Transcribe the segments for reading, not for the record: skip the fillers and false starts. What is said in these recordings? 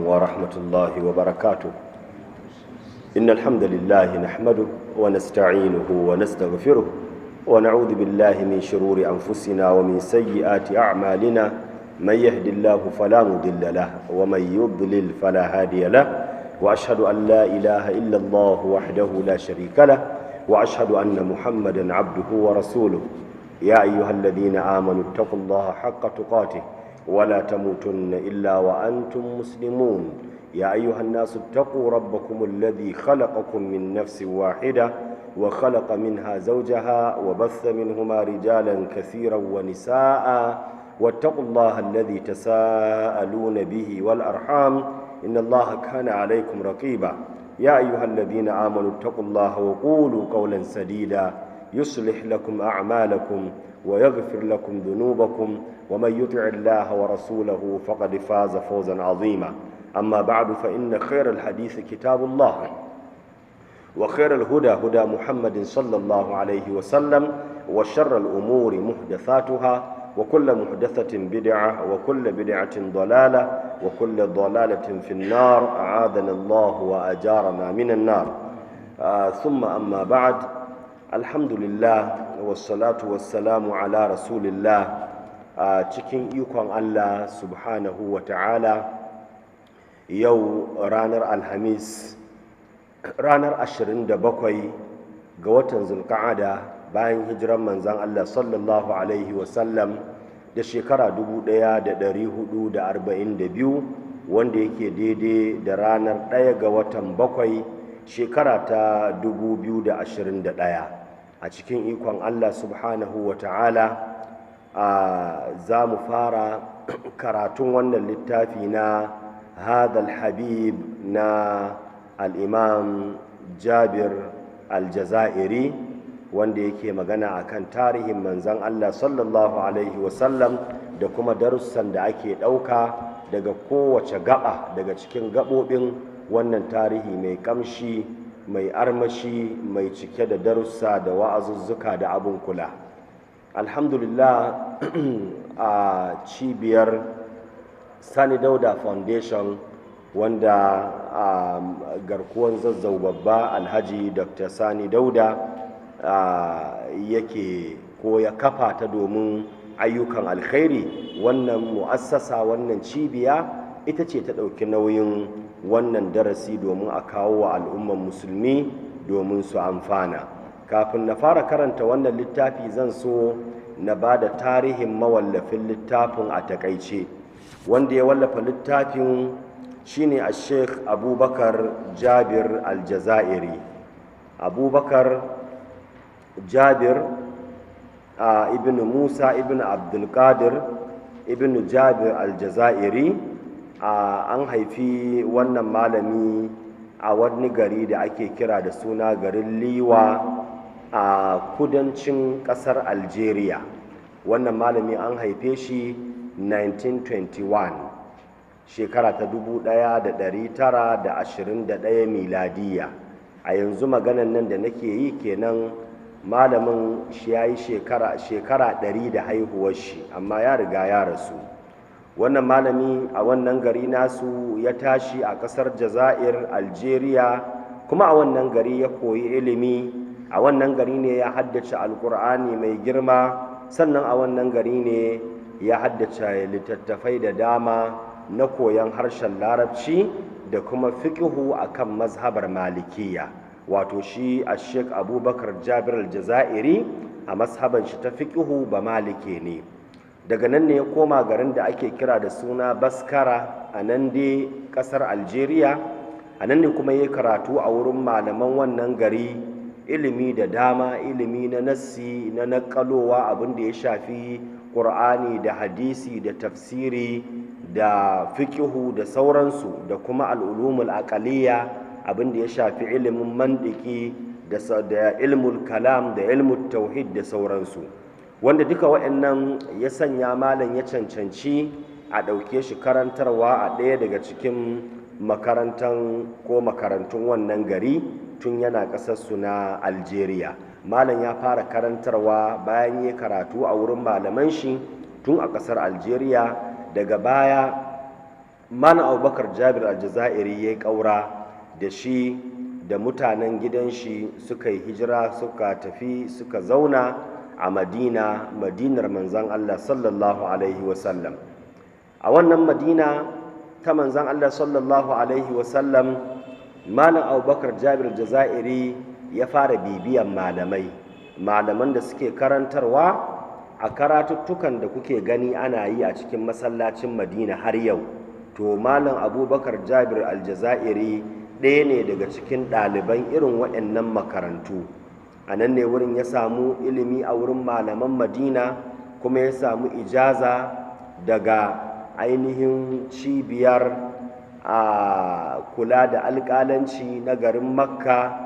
عليكم ورحمة الله وبركاته. إن الحمد لله نحمده ونستعينه ونستغفره، ونعوذ بالله من شرور أنفسنا ومن سيئات أعمالنا. من يهد الله فلا مضل له، ومن يضلل فلا هادي له، وأشهد أن لا إله إلا الله وحده لا شريك له، وأشهد أن محمدا عبده ورسوله. يا أيها الذين آمنوا اتقوا الله حق تقاته ولا تموتن إلا وأنتم مسلمون. يا أيها الناس اتقوا ربكم الذي خلقكم من نفس واحدة، وخلق منها زوجها، وبث منهما رجالا كثيرا ونساء، واتقوا الله الذي تساءلون به والأرحام إن الله كان عليكم رقيبا. يا أيها الذين آمنوا اتقوا الله وقولوا قولا سديدا يصلح لكم أعمالكم ويغفر لكم ذنوبكم، ومن يطع الله ورسوله فقد فاز فوزا عظيما. أما بعد، فإن خير الحديث كتاب الله، وخير الهدى هدى محمد صلى الله عليه وسلم، وشر الأمور محدثاتها، وكل محدثة بدعة، وكل بدعة ضلالة، وكل ضلالة في النار، أعاذنا الله وأجارنا من النار. ثم أما بعد، الحمد لله والصلاة والسلام على رسول الله. Cikin ikon Allah subhanahu wa ta'ala, yau ranar Alhamis, ranar 27 ga watan Zulka'ada, bayan hijiran Manzan Allah sallallahu alaihi wasallam da shekara 1442, wanda yake daidai da ranar 1 ga watan 7, shekara ta 2021. A cikin ikon Allah subhanahu wa ta'ala, za mu fara karatun wannan littafi na Hadal Habib na Al'imam Jabir Aljazairi, wanda yake magana akan tarihin Manzan Allah sallallahu alaihi wasallam da kuma darussan da ake ɗauka daga kowace gaba daga cikin gaɓoɓin wannan tarihi mai kamshi, mai armashi, mai cike da darussa da wa'azuzzuka da abun kula. Alhamdulillah, a cibiyar Sani Dauda Foundation, wanda a garkuwan Zazzau babba Alhaji Dr. Sani Dauda yake ko ya kafa ta domin ayyukan alkhairi, wannan mu'assasa, wannan cibiya, ita ce ta ɗauki nauyin wannan darasi domin a kawo wa al'umman musulmi domin su amfana. Kafin na fara karanta wannan littafi, zan so na ba da tarihin mawallafin littafin a takaice. Wanda ya wallafa littafin shine a Sheikh Abubakar Jabir Aljazairi, Abubakar Jabir ibn Musa ibn Abdulkadir ibn Jabir Aljazairi. An haifi wannan malami a wani gari da ake kira da suna garin Liwa a kudancin kasar Algeria. Wannan malami an haife shi 1921, shekara ta 1921 miladiya. A yanzu maganan nan da nake yi kenan, malamin shi ya yi shekara 100 da haihuwar shi, amma ya riga ya rasu. Wannan malami a wannan gari nasu ya tashi, a kasar Jazair, Algeria, kuma a wannan gari ya koyi ilimi. A wannan gari ne ya haddace Alkur'ani mai girma, sannan a wannan gari ne ya haddace littattafai da dama na koyon harshen Larabci da kuma fiƙihu akan mazhabar Malikiya. Wato shi a Sheik Abubakar Jabir Aljazairi, a mazhaban shi ta fiƙihu ba Malike ne. Daga nan ne ya koma garin da ake kira da suna Baskara, a nan dai kasar Algeria. A nan ne kuma ya karatu a wurin malaman wannan gari ilimi da dama, ilimi na nassi, na nakalowa abin da ya shafi Ƙur'ani da hadisi da tafsiri da fikihu da sauransu, da kuma al'ulumul aqaliyya, abin da ya shafi ilimin mandiki da ilmul kalam da ilmul tauhid da sauransu, wanda duka waɗannan ya sanya malam ya cancanci a ɗauke shi karantarwa a ɗaya daga cikin makarantan ko makarantun wannan gari tun yana ƙasarsu na Algeria. Malam ya fara karantarwa bayan ya karatu a wurin malaman shi tun a ƙasar Algeria. Daga baya Malam Abubakar Jabir Aljazairi ya yi ƙaura da shi da mutanen gidan shi, suka yi hijira, suka tafi suka zauna a Madina, Madinar manzan Allah sallallahu alaihi wasallam. A wannan Madina ta manzan Allah sallallahu alaihi wasallam, Malam Abubakar Jabir Jazairi ya fara bibiyan malamai, malaman da suke karantarwa a karatuttukan da kuke gani ana yi a cikin masallacin Madina har yau. To Malam Abubakar Jabir Aljazairi ɗaya ne daga cikin ɗaliban irin waɗannan makarantu. A nan ne wurin ya samu ilimi a wurin malaman Madina, kuma ya samu ijaza daga ainihin cibiyar a kula da alƙalanci na garin Makka.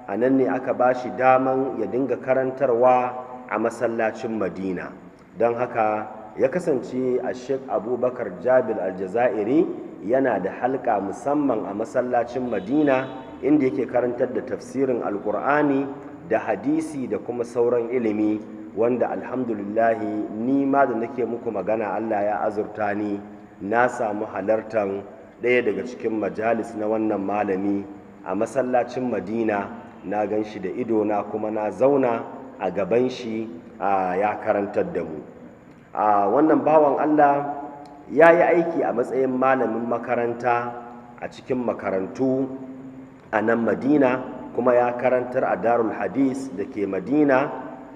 A nan ne aka ba shi daman ya dinga karantarwa a masallacin Madina. Don haka ya kasance a Sheikh Abubakar Jabir Aljazairi yana da halka musamman a masallacin Madina, inda yake karantar da tafsirin Alkur'ani da hadisi da kuma sauran ilimi, wanda alhamdulillahi ni ma da nake muku magana Allah ya azurta ni na samu halartan ɗaya daga cikin majalis na wannan malami a masallacin Madina. Na gan shi da idona kuma na zauna a gaban shi ya karantar da mu. Wannan bawan Allah ya yi aiki a matsayin malamin makaranta a cikin makarantu a nan Madina, kuma ya karantar a Darul Hadis da ke Madina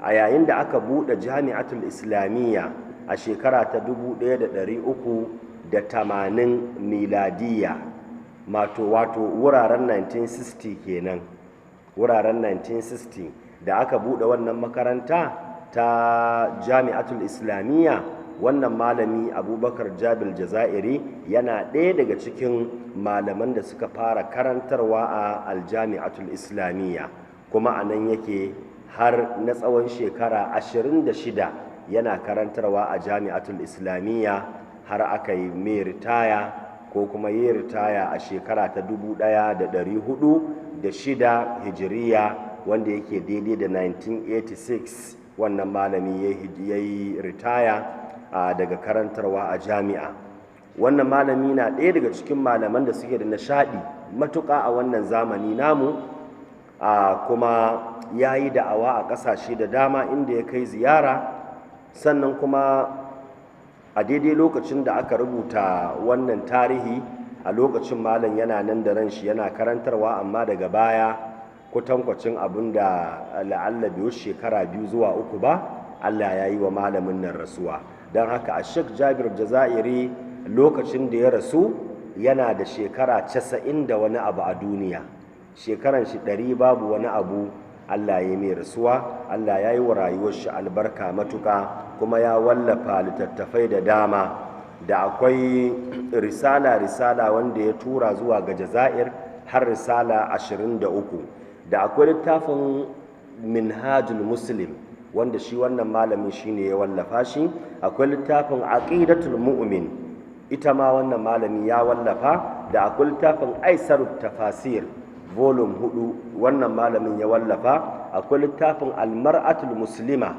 a yayin da aka buɗe Jami'atul Islamiyya a shekara ta 1380 miladiya, wato wuraren 1960 kenan, wuraren 1960 da aka buɗe wannan makaranta ta Jami'atul Islamiyya. Wannan malami Abubakar Jabir Jazairi yana ɗaya daga cikin malaman da suka fara karantarwa a Aljami'atul Islamiyya, kuma a nan yake har na tsawon shekara 26 yana karantarwa a Jami'atul Islamiyya, har aka yi mai ritaya ko kuma yi ritaya a shekara ta 1406 Hijiriya, wanda yake daidai da 1986. Wannan malami ya yi ritaya daga karantarwa a jami'a. Wannan malami na ɗaya daga cikin malaman da suke da nishaɗi matuƙa a wannan zamani namu, kuma ya yi da'awa a ƙasashe da dama inda ya kai ziyara. Sannan kuma a daidai lokacin da aka rubuta wannan tarihi, a lokacin malam yana nan da ran shi yana karantarwa, amma daga baya kwatankwacin abin da la'alla biyu shekara 2 zuwa 3 ba, Allah ya yi wa malamin nan rasuwa. Don haka a Sheikh Jabir Jazairi lokacin da ya rasu yana da shekara 90 da wani abu a duniya, shekaran shi 100 babu wani abu. Allah ya mai rasuwa. Allah ya yi wa rayuwar shi albarka matuƙa, kuma ya wallafa littattafai da dama. Da akwai risala-risala wanda ya tura zuwa ga Jazair har risala 23. Da akwai littafin Minhajul Muslim wanda shi wannan malamin shine ya wallafa shi. Akwai littafin Aqidatul Mu'min, ita ma wannan malami ya wallafa. Da akwai littafin Aisarut Tafasir volume 4, wannan malamin ya wallafa. Akwai littafin Almar'atul Muslima,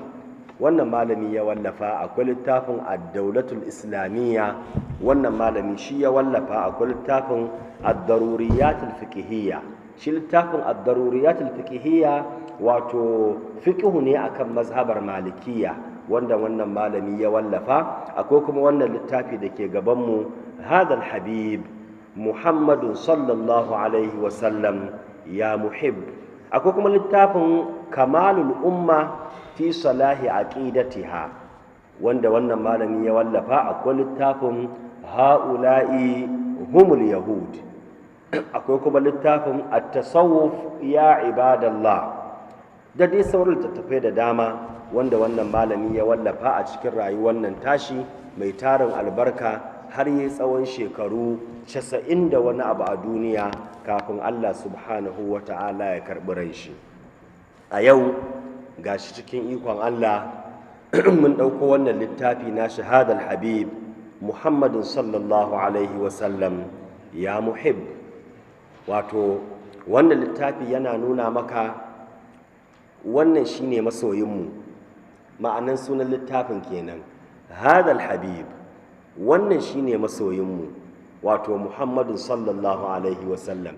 wannan malami ya wallafa. Akwai littafin Ad-Daulatul Islamiyya, wannan malami shi ya wallafa. Akwai littafin Ad-Daruriyatul Fiqhiyya. Shi littafin Ad-Daruriyatul Fiqhiyya wato fiqhu ne akan mazhabar Malikiyya, wanda wannan malami ya wallafa. Akwai kuma wannan littafi da ke gaban mu, Hadal Habib Muhammadun sallallahu alaihi wasallam ya muhib. Akwai kuma littafin Kamalul Umma fi Salahi Aqidatiha, wanda wannan malami ya wallafa. Akwai littafin Ha'ula'i Humul Yahud. Akwai kuma littafin At-Tasawuf ya Ibadallah, da dai sauran littattafai da dama wanda wannan malami ya wallafa a cikin rayuwar nan tashi mai tarin albarka, har yi tsawon shekaru 90 da wani abu a duniya kafin Allah subhanahu wa ta'ala ya karɓi ran shi. A yau gashi cikin ikon Allah mun ɗauko wannan littafi na Shahadal Habib Muhammadun sallallahu alaihi wasallam ya muhib. Wato wannan littafi yana nuna maka wannan shine masoyinmu. Ma'anan sunan littafin kenan, Hadal Habib, wannan shine masoyinmu. Wato Muhammadu sallallahu alaihi wasallam.